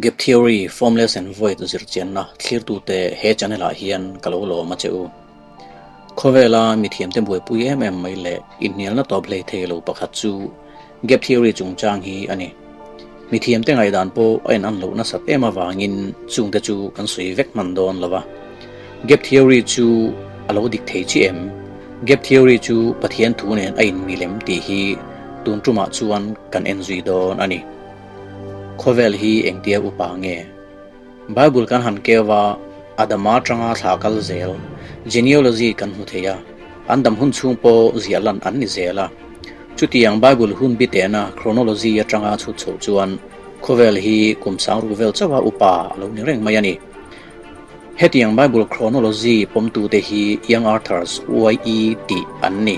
Gap Theory, Formless and Void zirchianna thlirtute he channel ah hian ka lo lawm a che u. Khawvela mithiamte buaipui em em mai leh inhnialna tawp hlei thei lo pakhat chu Gap Theory chungchang hi a ni. Mithiamte ngaihdan pawh a in an loh nasat em avangin chungte chu kan sawi vek hman dawn lo va. Gap Theory chu a lo dik thei chi em? Gap Theory chu Pathian thu nen a inmilem tih hi tun tumah chuan kan en zui dawn a ni. Khawvel hi engtia upa nge? Bible kan han keu a, Adama atanga thla kal zel, genealogy kan hmu thei a, an dam hun chhung pawh ziah lan an ni zel a. Chutiang Bible hun bitehna chronology atanga chhut chhoh chuan khawvel hi kum sangruk vel chauha upa a lo ni reng mai a ni. Hetiang Bible chronology pawmtute hi Young Earthers, YE, tih an ni.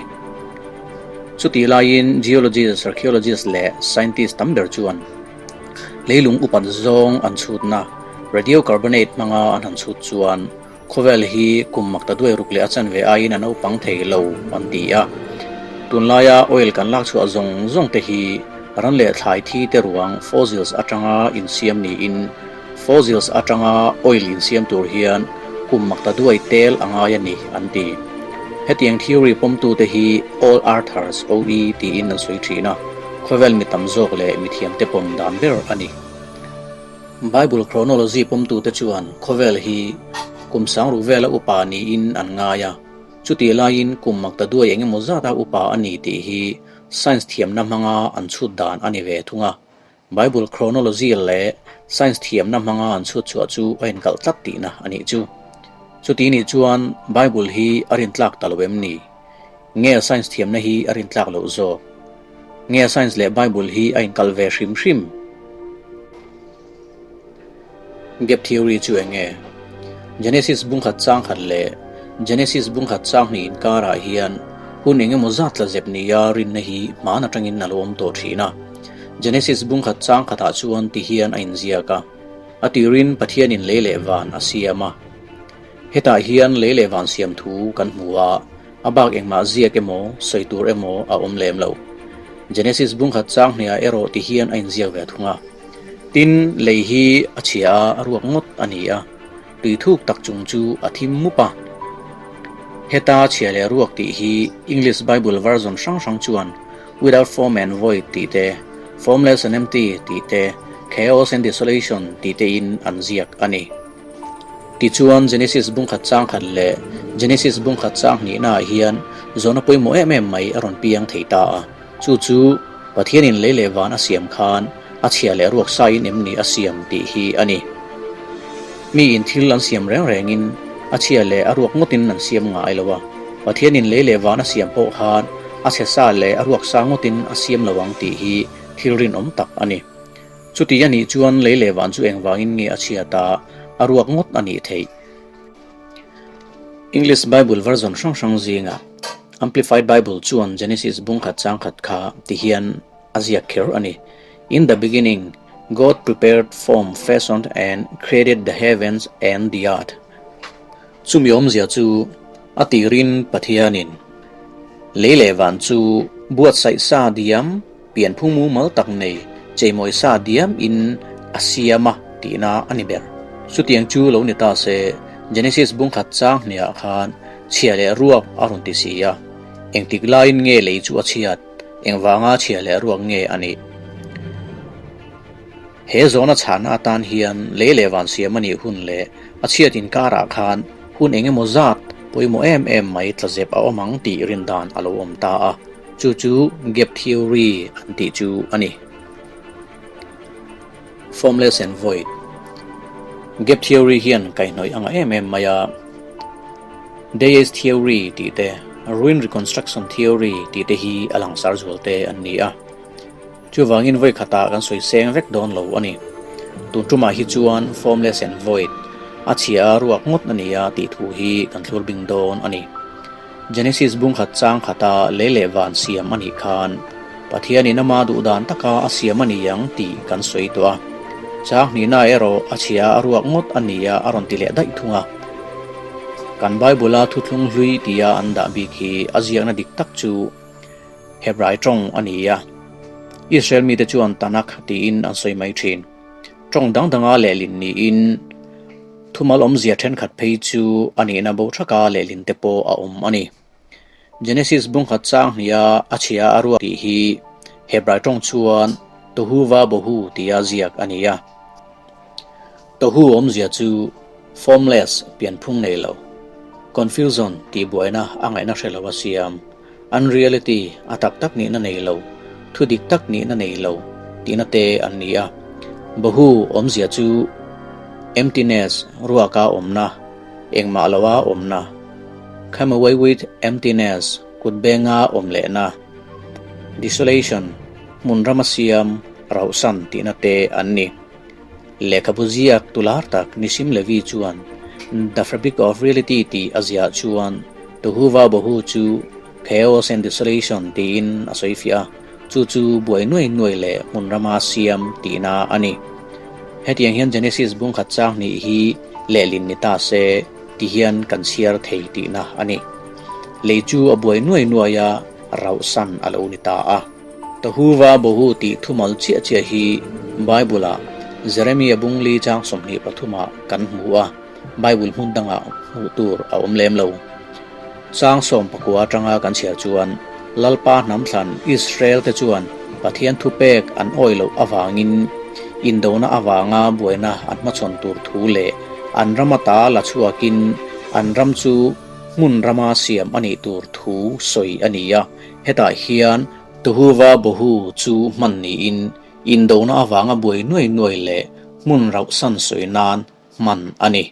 Chutih laiin geologists, archaeologists leh scientists tam ber chuan leilung upat zawng an chhutna radiocarbonate hmanga an han chhut chuan khawvel hi kum makta duai ruk leh a chanve aiin a naupang thei lo an ti a. Tunlaia oil kan lak chhuah zawng zawng te hi ran leh thlai thi te ruang fossils atanga insiam niin Fossils atanga oil insiam tur hian kum makta duai tel a ngai a ni, an ti. Hetiang theory pawmtute hi Old Earthers, OE, tiin an sawi thin a, khawvel mi tam zawk leh mithiamte pawm dan ber a ni. Bible chronology pawmtute chuan khawvel hi kum sangruk vela upa niin an ngai a, chutih laiin kum makta duai engemaw zata upa a ni tih hi science thiamna hmanga an chhut dan a ni ve thung a. Bible chronology leh science thiamna hmanga an chhut chhuah chu a inkalh tlat tihna a nih chu. Chuti nih chuan Bible hi a rintlak ta lo em ni? Nge science thiamna hi a rintlak loh zawk? Nge science leh Bible hi a inkalh ve hrim hrim? Gap theory chu eng nge? Genesis bungkhat chang khat leh Genesis bungkhat chang hnih inkarah hian hun eng emaw zat tla zep nia rinna hi hman atangin a lo awm tawh thin a. Genesis bungkhat chang khatah chuan ti hian a inziak a, A tirin Pathianin lei leh van a siam a. Hetah hian lei leh van siam thu kan hmu a, a bak engmah ziak emaw, sawi tur emaw a awm lem lo. Genesis bungkhat chang hniah erawh ti hian a inziak ve thung a. Tin, lei hi a chhia a, a ruak ngawt a ni a, tui thuk tak chung chu a thim mup a. Heta chhia leh ruak tih hi English Bible version hrang hrang chuan without form and void tih te, formless and empty tih te, chaos and desolation tih tein an ziak a ni. Tichuan, Genesis bungkhat chang khat leh Genesis bungkhat chang hnihnaah hian zawhna pawimawh em em mai a rawn piang thei ta a. Chu chu Pathianin lei leh van a siam khan a chhia leh ruak saiin em ni a siam tih hi a ni. Miin thil an siam reng rengin a chhia leh a ruak ngawtin an siam ngai lo a, Pathianin lei leh van a siam pawh khan a chhe sa leh a ruak sa ngawtin a siam lo ang tih hi thil rinawm tak a ni. Chuti a nih chuan lei leh van chu engvangin nge a chhiat a, a ruak ngawt a nih theih? English Bible version hrang hrang zingah Amplified Bible chuan Genesis bungkhat changkhat kha ti hian a ziak kher a ni, In the beginning, God prepared, formed, fashioned and created the heavens and the earth. Chumi awmzia chu a tirin Pathianin lei leh van chu buatsaih sa diam, pianphung mumal tak nei, cheimawi sa diam in a siam a tihna a ni ber. Chutiang chu lo ni ta se, Genesis bungkhat chang hniah khan Chhia leh ruak a rawn ti si a, engtik laiin nge lei chu a chhiat, engvanga chhia leh ruak nge a nih? He zawhna chhahna atan hian lei leh van siam a nih hun leh a chhiat inkarah khan hun eng emaw zat pawimawh em em mai tla zep a awm ang tih rindan a lo awm ta a, chu chu gap theory an tih chu a ni. Formless and void. Gap theory hian kaihhnawih a ngah em em mai a, Day's theory tih te, Ruin reconstruction theory tih te hi a langsar zual te an ni a. Chuvangin vawi khatah kan sawi seng vek dawn lo a ni. Tun tumah hi chuan formless and void a chhia a ruak ngawt a ni a tih thu hi kan thlur bing dawn a ni. Genesis bungkhat chang khata lei leh van siam a nih khan Pathianin ama duh dan taka a siam a ni ang tih kan sawi tawh a. Chang hnihna erawh a chhia a ruak ngawt a ni a a rawn ti leh daih thung a. Kan Bible-a thuthlung hlui tia an dah bik hi a ziakna dik tak chu Hebrai tawng a ni a. Israel mite chuan Tanakh tiin an sawi mai thin. Tawng dang danga lehlin niin thumal awmzia thenkhat phei chu a nihna bo thaka lehlin te pawh a awm a ni. Genesis bungkhat chang hniha a chhia a ruak tih hi Hebrai tawng chuan Tohu va bohu tia ziak a ni a. Tohu awmzia chu formless, pianphung nei lo, confusion tih buaina a ngaihna hre lo a siam, unreality, a tak tak nihna nei lo, thu dik tak nihna nei lo tihna te an ni a. Bohu awmzia chu emptiness, ruaka awmna, engmah loa awmna, come away with emptiness, kut benga awm lehna, desolation, hmun rama siam, rauhsan tihna te an ni. Lehkhabu ziak tular tak Nissim Levy chuan The Fabric of Reality tih a ziah chuan Tohuva Bohu chu Chaos and Desolation tiin a sawi fiah a, chu chu buai nuai nuai leh hmun rama siam tihna a ni. Hetiang hian Genesis bungkhat chang hnih hi lehlin ni ta se ti hian kan chhiar thei tihna a ni. Lei chu a buai nuai nuai a, rauhsan a lo ni ta a. Tohuva Bohu tih thumal chiah chiah hi Bible-ah Jeremia bungli chang 23 ah kan hmu a, Bible hmun dangah hmuh tur a awm lem lo. Chang 19 atanga kan chhiar chuan Lalpa hnam thlan Israel te chuan Pathian thupek an awih loh avangin indona avanga buaina an hmachhawn tur thu leh an ram ata la chhuakin an ram chu hmun rama siam a nih tur thu sawi a ni a. Hetah hian Tohuva Bohu chu hman niin indona avanga buai nuai nuai leh hmun rauhsan sawi nan hman a ni.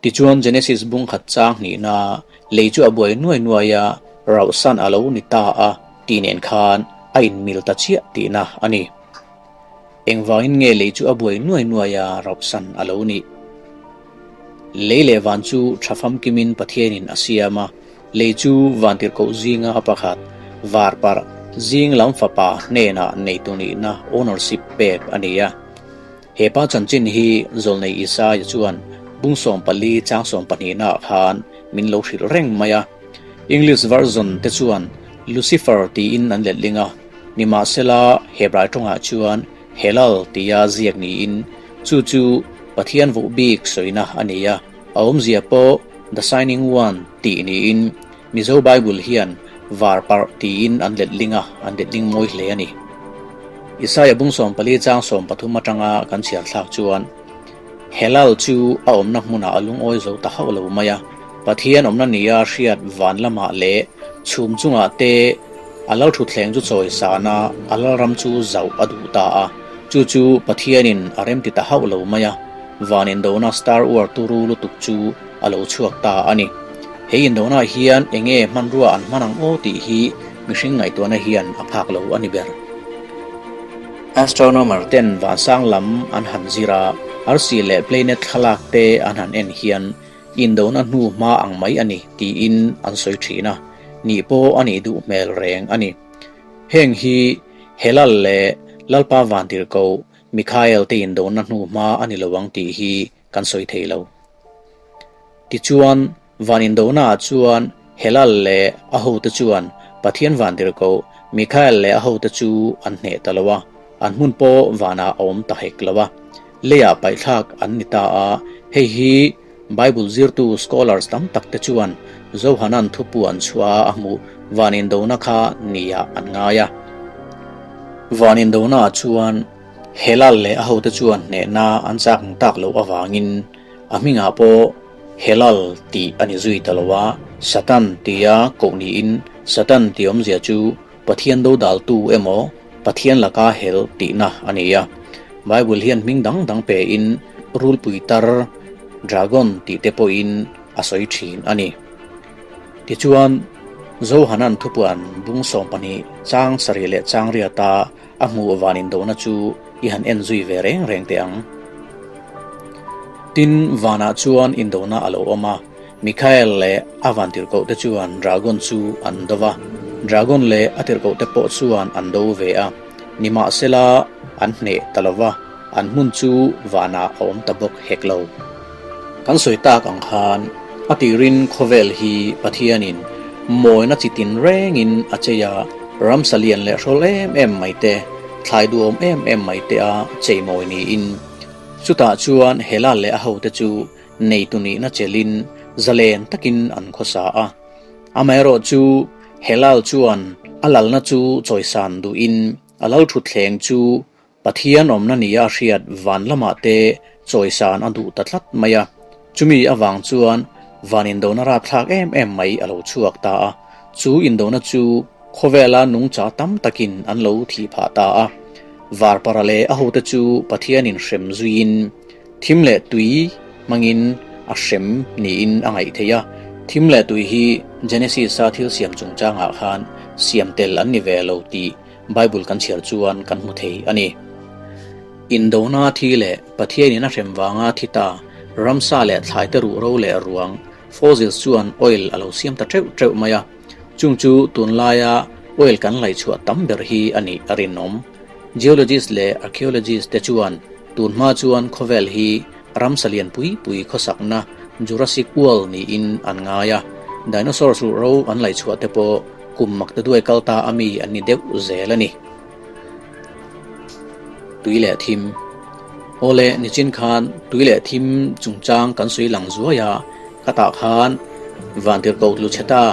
Tichuan Genesis bungkhat chang hnihna lei chu a buai nuai nuai a, rauhsan a lo ni ta a tih nen khan a inmil ta chiah tihna a ni. Engvangin nge lei chu a buai nuai nuai a, rauhsan a lo nih? Lei leh van chu tha famkimin Pathianin a siam a, Lei chu vantirhkoh zinga a pakhat, varparh zing lam fapa hnenah neitu nihna, ownership, pek a ni a. He pa chanchin hi Zawlnei Isaia chuan bung 14 chang sawmpahnihnaah khan min lo hrilh reng mai a. English version te chuan Lucifer tiin an letling a, nimahsela Hebrai tawngah chuan Helal tia ziak niin chu chu Pathian voh bik sawina a ni a. A awmzia pawh The Shining One tih niin Mizo Bible hian Var parh tiin an letling a, an letling mawi hle a ni. Isaia bung 14 chang 13 atanga kan chhiar thlak chuan Helal chu a awmna hmunah a lungawi zo ta hauh lo mai a, Pathian awmna nia hriat van lamah leh chhum chungah te a lal thutthleng chu chawi san a, a lalram chu zauh a duh ta a, chu chu Pathianin a remti ta hauh lo mai a. Van indona Star War turu lutuk chu a lo chhuak ta a ni. He indona hian enge hmanrua an hman ang aw tih hi mihring ngaihtuahna hian a phak lo a ni ber. Astronomer ten vansang lam an han zir a, arsi leh planet thlalak te an han en hian indona hnu hma ang mai a ni tiin an sawi thin a, nih pawh a nih duh hmel reng a ni. Heng hi Helal leh Lalpa Vantirhkoh Mikhael te indona hnu hma a ni lo ang tih hi kan sawi thei lo. Tichuan, van indonaah chuan Helal leh a hote chuan Pathian vantirhkoh Mikhael leh a hote chu an hneh ta lo a, an hmun pawh vanah a awm ta hek lo a, leiah paihthlak an ni ta a, hei hi Bible zirtu scholars tam tak te chuan Johanan thupuan chhuah a hmuh van indona kha niah an ngai a. Van indonaah chuan Helal leh a hote chuan hnehna an chak ang tak loh avangin a hmingah pawh Helal tih a ni zui ta lo a, Satan tia koh niin Satan tih awmzia chu Pathian dodaltu emaw Pathian laka hel tihna a ni a. Bible hian hming dang dang pein rulpui tar, dragon tih te pawhin a sawi thin a ni. Tichuan, Johanan thupuan bung 12 chang sarih leh chang riata a hmuh van indona chu i han en zui ve reng reng teh ang. Tin, vanah chuan indona a lo awm a, Mikhael leh a vantirhkohte chuan dragon chu an do va, dragon leh a tirhkohte pawh chuan an do ve a, nimahsela an hneh ta lo va, an hmun chu vanah a awm ta bawk hek lo. Kan sawi tak ang khan a tirin khawvel hi Pathianin mawina chi tin rengin a chei a, ramsa lian leh hrawl em em mai te. thlai duhawm em em mai te a cheimawi niin chutah chuan Hela leh a hote chu neitu nihna chelin zalen takin an khawsa a. Amaherawh chu Helal chuan a lalna chu chawisan duhin a lal thutthleng chu Pathian awmna nia a hriat van lamah te chawisan a duh ta tlat mai a. Chumi avang chuan van indona rapthlak em em mai a lo chhuak ta a. Chu indona chu khawvela nungcha tam takin an lo thih phah ta a. Varpara leh a hote chu Pathianin hrem zuiin thim leh tui hmangin a hrem niin a ngaih theih a. Thim leh tui hi Genesis-a thil siam chungchangah khan siam tel an ni ve lo tih Bible kan chhiar chuan kan hmu thei a ni. Indona thi leh Pathianin a hrem vanga thi ta ramsa leh thlaite ruhro leh ruang, fossils, chuan oil a lo siam ta teuh teuh mai a. Chung chu tunlaia oil kan laihchhuah tam ber hi a nih a rinawm. Geologist leh archaeologist te chuan tun hma chuan khawvel hi ramsa lian pui pui khawsakna Jurassic World niin an ngai a. Dinosaurs ruhro an laihchhuah te pawh Kum mak te duai kal ta a mi an ni deuh zel a ni. Tui leh thim Awle nichin khan tui leh thim chungchang kan sawi lang zuai a, ka tah khan Vantirhkoh tlu chhe ta,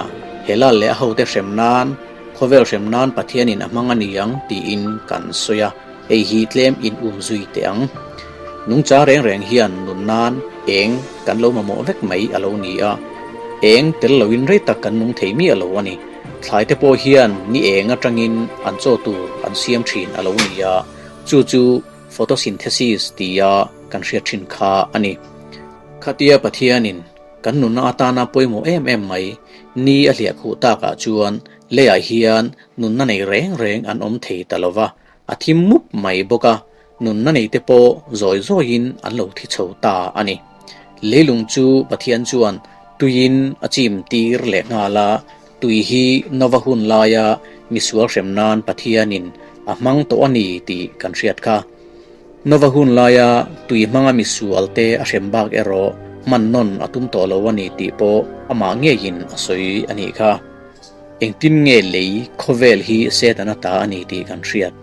he lal leh a hote hrem nan, khawvel hrem nan Pathianin a hmang a ni ang tiin kan sawi a. Hei hi tlem in um zui teh ang. Nungcha reng reng hian nun nan eng kan lo mamawh vek mai a lo ni a. Eng tel loin rei tak kan nung thei miah lo a ni. Thlai te pawh hian ni eng atangin an chaw tur an siam thin a lo ni a, chu chu photosynthesis tia kan hriat thin kha a ni. Khatia Pathianin kan nunna atana pawimawh em em mai ni a hliah khuh takah chuan leiah hian nunna nei reng reng an awm thei ta lo va. A thim mup mai bawk a, nunna neite pawh zawi zawiin an lo thi chho ta a ni. Leilung chu Pathian chuan tuiin a chim tir leh nghal a, tui hi Nova hun laia misual hrem nan Pathianin a hmang tawh a ni tih kan hriat kha. Nova hun laia tui hmanga misualte a hrem bak erawh hman nawn a tum tawh lo a ni tih pawh amah ngeiin a sawi a nih kha. Engtin nge lei khawvel hi Setana ta a ni tih kan hriat?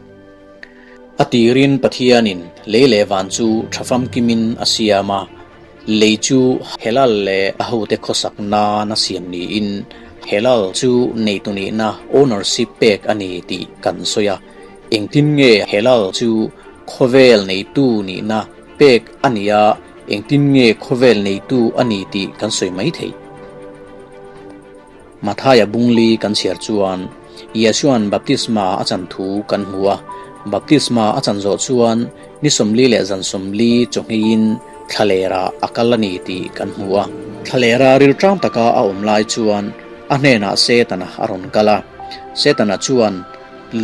A tirin Pathianin lei leh van chu tha famkimin a siam a, lei chu Helal leh a hote khawsak nan a siam niin Helal chu neitu nihna, ownership, pek a ni tih kan sawi a. Engtin nge Helal chu khawvel neitu nihna pek a nih a, engtin nge khawvel neitu a ni tih kan sawi mai theih? Mathaia bungli kan chhiar chuan Iesuan baptisma a chan thu kan hmu a. Baptisma a chan zawh chuan ni 40 leh zan 40 chawhngeiin thlalera a kal a ni tih kan hmu a. Thlalera rilṭam taka a awm lai chuan a hnenah Setana a rawn kal a. Setana chuan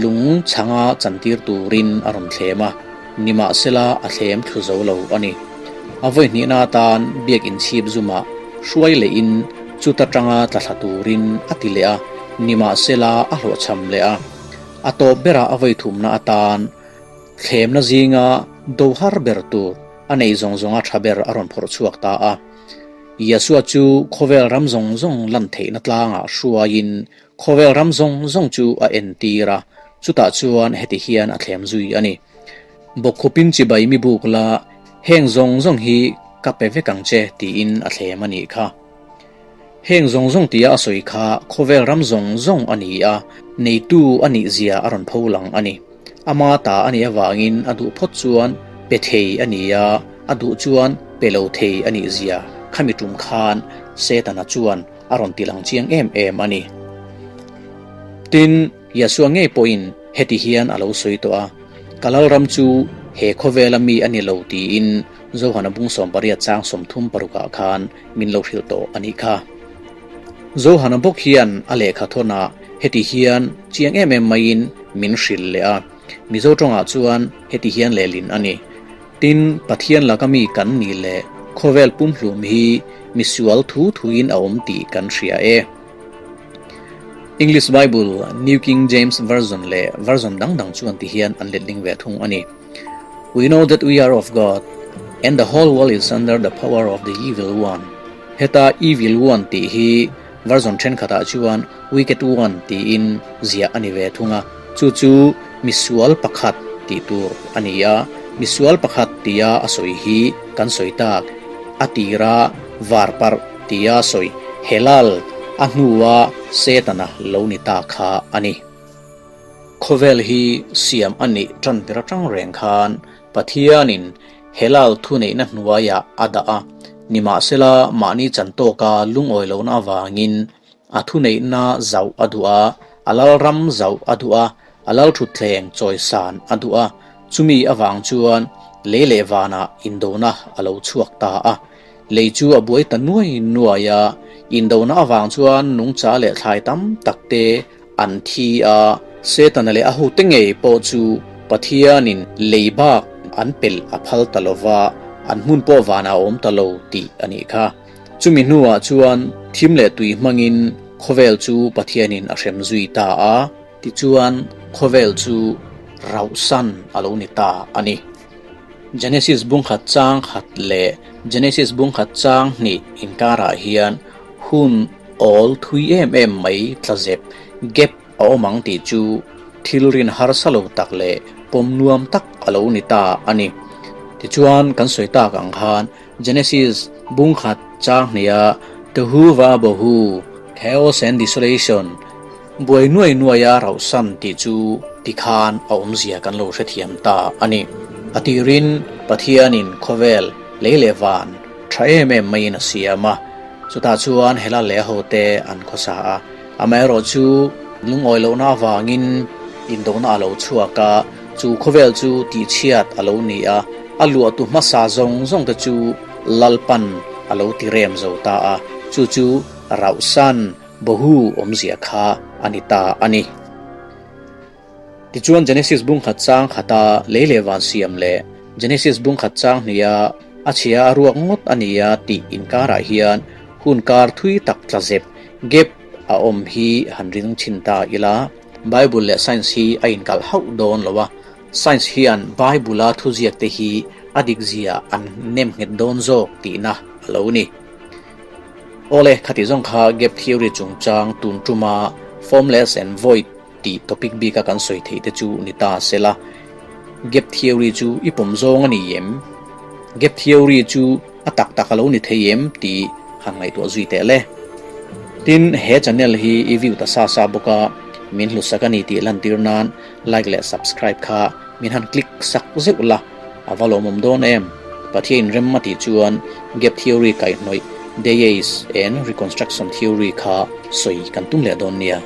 lung chhanga chantir turin a rawn thlem a, nimahsela a thlem thlu zo lo a ni. A vawi hnihna atan biakinn chhip zumah hruai lehin chuta tanga tla thla turin a ti leh a, nimahsela a hlawhchham leh a. A tawp berah a vawi thumna atan thlemna zinga do har ber tur a nei zawng zawnga tha ber a rawn phawrh chhuak ta a. Yasua chu khawvel ram zawng zawng lan theihna tlangah hruaiin khawvel ram zawng zawng chu a entir a, chutah chuan heti hian a thlem zui a ni. Bawkkhupin chibai mi buk la, heng zawng zawng hi ka pe vek ang che tiin a thlem a nih kha. Heng zawng zawng tia a sawi kha khawvel ram zawng zawng a ni a, neitu a nih zia a rawn pho lang a ni. Ama ta a nih avangin a duh phawt chuan pe thei a ni a, a duh chuan pe lo thei a nih zia khami tum khan Setana chuan a rawn ti lang chiang em em a ni. Tin, Yahshua ngei pawhin heti hian a lo sawi tawh a, Ka lalram chu he khawvela mi a ni lo tiin Johana bung 18 chang 36 ah khan min lo hrilh tawh a nih kha. Johana bawk hian a lehkha thawnah heti hian chiang em em maiin min hrilh leh a, Mizo tawngah chuan heti hian lehlin a ni. Tin, Pathian laka mi kan ni leh khawvel pumhlum hi misual thu thuin a awm tih kan hria e. English Bible, New King James Version leh version dang dang chuan ti hian an letling ve thung a ni. We know that we are of God, and the whole world is under the power of the evil one. Heta evil one tih hi version thenkhatah chuan wicked one tiin ziah a ni ve thung a, chu chu misual pakhat tih tur a ni a, misual pakhat tia a sawi hi kan sawi tak, a tira varparh tia sawi Helal a hnua Setana lo ni ta kha a ni. Khawvel hi siam a nih tan ber atang reng khan Pathianin Helal thuneihna hnuaiah a dah a, nimahsela mahni chan tawka lungawi lohna avangin A thuneihna zauh a duh a, a lalram zauh a duh a, a lalthutthleng chawisan a duh a, chumi avang chuan lei leh vanah indona a lo chhuak ta a. Lei chu a buai ta nuai nuai a, indona avang chuan nungcha leh thlai tam tak te an thi a, Setana leh a hote ngei pawh chu Pathianin lei bak an pelh a phal ta lo va, an hmun pawh vanah a awm ta lo tih a nih kha. Chumi hnuah chuan thim leh tui hmangin khawvel chu Pathianin a hrem zui ta a. Tichuan, khawvel chu rauhsan a lo ni ta a ni. Genesis bungkhat chang khat leh Genesis bungkhat chang hnih inkarah hian hun awl thui em em mai tlazep, gap, a awm ang tih chu thil rin harsa lo tak leh pawm nuam tak a lo ni ta a ni. Tichuan, kan sawi tak ang khan Genesis bungkhat chang hnia Tohu va bohu, Chaos and Desolation, buai nuai nuaia rauhsan tih chu tikhan a awmzia kan lo hrethiam ta a ni. A tirin Pathianin khawvel lei leh van tha em em maiin a siam a, chutah chuan hela leh a hote an khawsa a. Amaherawh chu lungawi lohna avangin indona a lo chhuak a, chu khawvel chu tihchhiat a lo ni a, a luahtu hmasa zawng zawng te chu Lalpan a lo ti rem zo ta a, chu chu rauhsan bohu awmzia kha a ni ta a ni. Tichuan Genesis bungkhat chang khata lei leh van siam leh Genesis bungkhat chang hnia a chhia a ruak ngawt a nia tih inkarah hian hun kar thui tak tla zep, gap, a awm hi han ring thin ta ila. Bible leh science hi a inkalh hauh dawn lo a, science hian Bible-a thuziak te hi a dikzia an nem nghet dawn zawk tihna a lo ni. Awle, khati zawng kha gap theory chungchang tun tuma formless and void tih topic bika kan sawi theih te chu ni ta se la, gap theory chu i pawm zawng a ni em? Gap theory chu a tak tak a lo ni thei em tih han ngaihtuah zui teh le. Tin, he channel hi i view ta sa sa bawk a, min hlusak a ni tih lantir nan like leh subscribe kha min han click sak zeuh la, a va lawmawm dawn em? Pathian inrem a tih chuan gap theory kaihhnawih Dayes and reconstruction theory kha sawi kan tum leh dawn nia.